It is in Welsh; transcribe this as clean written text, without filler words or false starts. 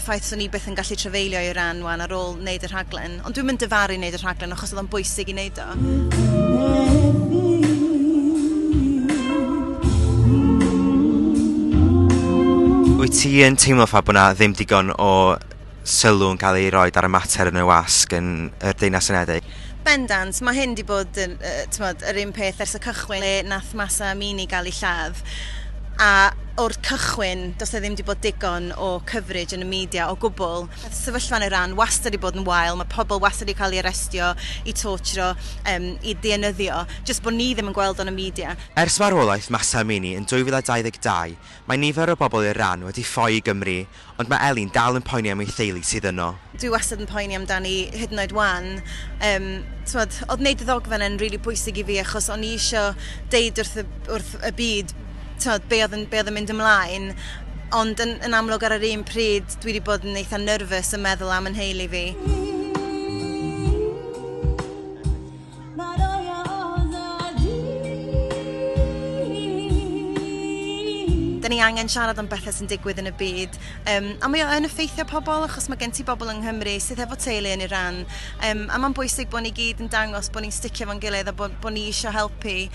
Y ffaith 'swn i byth yn gallu trafeilio i Iran 'wan ar ôl wneud y rhaglen. Ond dwi'm yn difaru wneud y rhaglen achos oedd o'n bwysig i wneud o. Wyt ti yn teimlo ffa bod 'na ddim digon o sylw yn cael ei roed ar y mater yn y wasg yn yr Deyrnas Unedig? Bendant, mae hyn 'di bod yn yy t'mod yr un peth ers y cychwyn le nath Mahsa Amini gael ei lladd a o'r cychwyn does 'na ddim 'di bod digon o coverage yn y media o gwbl. Sefyllfa yn Iran wastad 'di bod yn wael, mae pobl wastad 'di cael eu arestio, i torturo, i dienyddio, jyst bod ni ddim yn gweld o'n y media. Ers marwolaeth Mahsa Amini yn 2022, mae nifer o bobl Iran wedi ffoi i Gymru, ond mae Eli'n dal yn poeni am ei theulu sydd yno. Dwi wastad yn poeni amdani hyd yn oed 'wan. T'mod, oedd wneud y ddogfen yn rili bwysig i fi achos o'n i isio deud wrth y, wrth y byd t'mod, be oedd yn mynd ymlaen. Ond yn amlwg ar yr un pryd dwi wedi bod yn eitha nervous yn meddwl am yn nheulu fi. Da ni angen siarad am bethau sy'n digwydd yn y byd. A mae o yn effeithio pobl achos mae gen ti bobl yng Nghymru sydd efo teulu yn Iran. A mae'n bwysig bod ni gyd yn dangos bod ni'n sticio fo'n gilydd a bod ni eisiau helpu.